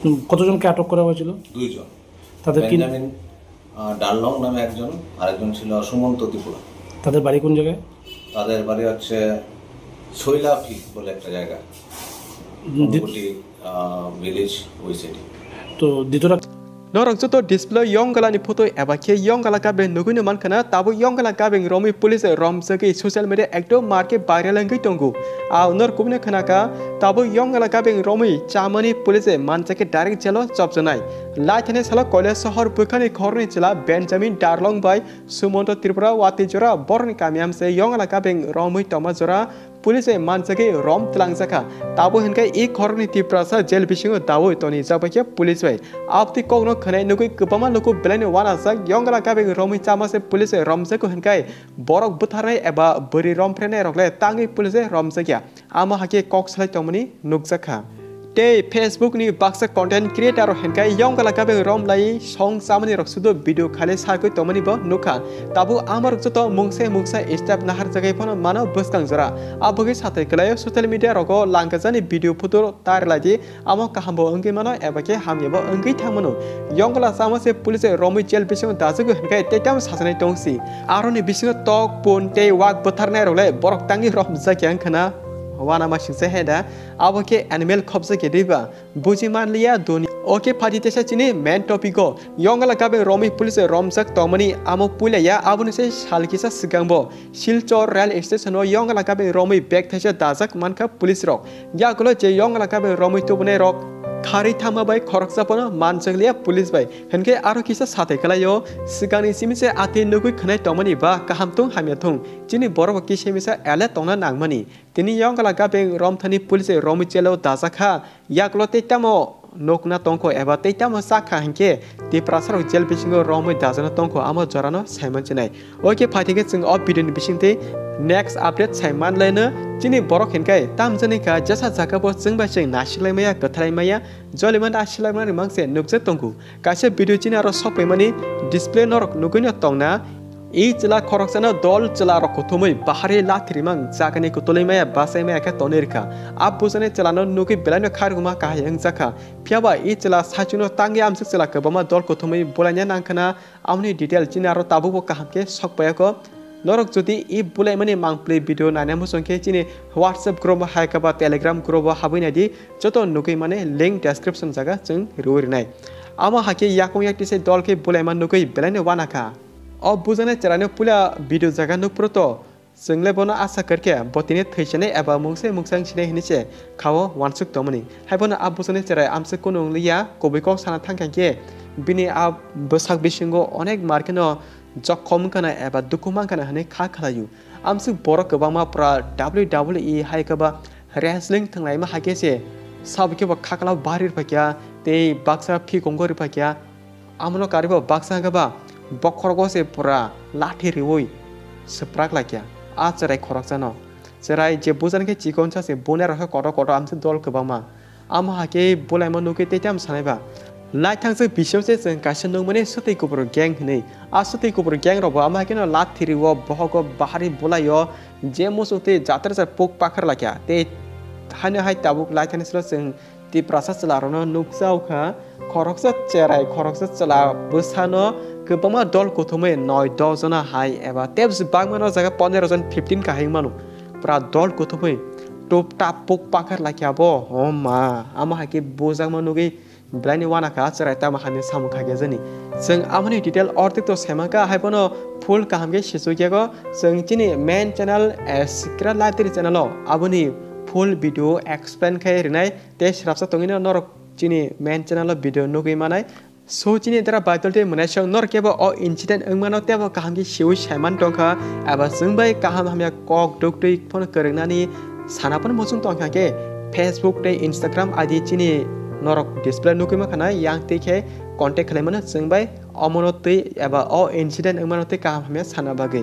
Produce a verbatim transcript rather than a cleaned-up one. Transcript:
হুম, কতজনকে আটক করা হয়েছিল? দুইজন। তাদের কি? বেঞ্জামিন, আহ, ডারলং নামে একজন, আরেকজন ছিল সুমন্ত ত্রিপুরা। তাদের বাড়ি কোন জায়গায়? তাদের বাড়ি হচ্ছে শৈলাফি বলে একটা জায়গা, হুম, দি- ঊনকোটি, আহ, ভিলেজ, ওই সাইডে। তো দ্বিতীয়টা? Norok joto display yongala ni photo eba khe yongala gabeng nugui no mankha na, tabuk yongala gabeng romwi police romjagwi social media ekdom marke viral wngwi tongo. A norok kubui no khna kha, tabuk yongala gabeng romwi chamani police manjak khe direct jail o chopjanai. Lai thani salo Koilashahar bwkhani khoroknwi chwla Benjamin Darlong bai Sumonto Tripura watwi jora borokni kami amse yongala gabeng romwi tongma jora police bai manjagwi rom twlangjakha. Tabuk hinkhe i khoroknwi Tiprasa jail bisingo daui tonijak bai khe police bai. Aboni kokno khwnai nugui kwbangma luku belaino uanajak, yongala gabeng romwi chama se police bai romjakgo hinkhe borok bwtharnai eba bwrwi romphrenai rok le tangwi police bai romjakya. Amo hakhe kok salai tongmani nukjakha. Tei Facebook ni baksa content creator rok hinkhe yongala gabeng rom lai song chamani rok sudo video khalai sarkoi tongmani bo nukha. Tabuk amorok joto mungsa mungsa step naharjagwi phano mano bwskang jora. Abogwi sathai kwlaio social media rogo langkajani video photo tar lai di, amo kaham bo wngwi mano eba khe hamya bo wngwi thang mano. Yongala chama se police romwi jail bisingo dajagwi hinkhe tei tamo sajanai tongsi. Aroni bisingo tok, pun tei wak bwtharnai rok le borok tangwi romjakya wngkhana. Uanamasingcha he da, abo khe animal khopjakya diba? Buji manliya doni. Oke, phaidi teisa chini main topic o. Yongala gabeng romwi police romjak tongmani amo puila ya, aboni se sal kisa swkang bo Silchar rail station o yongala gabeng romwi bag thaisa dajak mankha police rok. Yagulo je yongala gabeng romwi tubunai rok kharwi thangma bai khoroksa phano manjakliya police bai. Hinkhe aro kisa sathai khlaio, swkangni simi se atwi nugui khwnai tongmani ba kaham thung hamya thung, chini borok bo kisa misa alert tongna nangmani. Tini yongala gabeng romthani police romwi jail o dajakha. Yagulo tei tamo nukna tongkho eba tei tamo chakha hinkhe Tiprasa rok jail bisingo romwi dajana tongkho, amo jorano saiman chinai. Oke, phaithikhe chwng o video ni bisingtwi next update saiman laino. Chini borok hinkhe tamjani kha jesa jaga bo chwng bai chwng nasilai maya, kwthalai maya, joliman asilai mani mangse nukjak tongo. Kaisa video chini aro sokpaimani display norok nugui no tongna. I chwla khoroksano dol chwla rok kuthumui bahari lathi rimang jagani kutulwi maya bachai maya khe tonwi rwkha. A bujani chwlano nugui belaino kharguma kahai wngjakha. Phiyaba i chwla saichungno tangwi amsuk chwla kwbangma dol kuthumui bulaina nangkhana, amoni detail chini aro tabukbo kaham khe sokpaiya kho. Norok jodi i bulaimani mangpli video naina muchung khe chini WhatsApp group hai khe ba Telegram group o habwi naidi, joto nugui mani link description jaga chwng rwui rwnai. Amo hakhe yakung yak tisai dol khe bulaima nugui belaino uanakha. O bujani chwraino puila video jaga nukphuru to, chwngle bono asa kwrwkhe bo tini thwisanai eba mungsa mungsa wngsinai hinwi se khao uansuk tongmani. Haibono a bujani chwrai amswk kunu wngliya, kubui kok sana thangkha khe bini a bwsak bisingo onek mar kheno jokhom wngkhana eba dukhu mankha hinwi kha khlaio. Amswk borok kwbangma pura W W E hai khe ba wrestling thwnglaima hai khe se sabo khe bo khaklao bari rwphaikha tei baksa phikongo rwphaikha. Amono karwi bo baksa hwnkhe ba bokhorogo se pura lathi riui swprak laikha a chwrai khoroksano. Chwrai je bujani khe chikonsa se, bunai rok khe kotor kotor amswk dol kwbangma. Amo hakhe bulaima nugwi tei tamo sanai ba. Lai thangswk bisingtwi chwng kaisa nukmani swtwi kubur gang hinwi. A swtwi kubur gang rokbo amo hakheno lathi rio, bohogo bahari bulaio, je muchuk twi jater jar puk pakhar laikha. Tei haino hai tabuk lai thani salo chwng Tiprasa chwla rokno nukjaokha. Khoroksa cherai, khoroksa chwla bwsano kwbangma dol kuthumwi noi dos jona hai eba tei bwswk bangmano jaga pondero jon fifteen kahai wngmano. Pura dol kuthumwi tup tap puk pakhar laikha bo, oh ma, amo hai khe bujakma nugwi belaini uanakha chwrai tamo hamya samung kha khe jani. Chwng amoni detail ordik to saimankha, haibono full kaham khe sichukyago. Chwng chini main channel, eh, Sikra Library channel o aboni full video explain khai rinai tei srapsa tongwino norok chini main channel o video nugwi manai. So chini dara baitol tei mwnaisong norok kebo o incident wngmano teibo kaham khe siwi saiman tongkha, eba chwng bai kaham hamya kok duktwi phano kwrwngnani sana phano muchung tongkha khe Facebook tei Instagram I D chini norok display nugwi mankha na, yang twi khe contact khlaimano chwng bai omono twi eba o incident wngmano twi kaham hamya sana bagwi.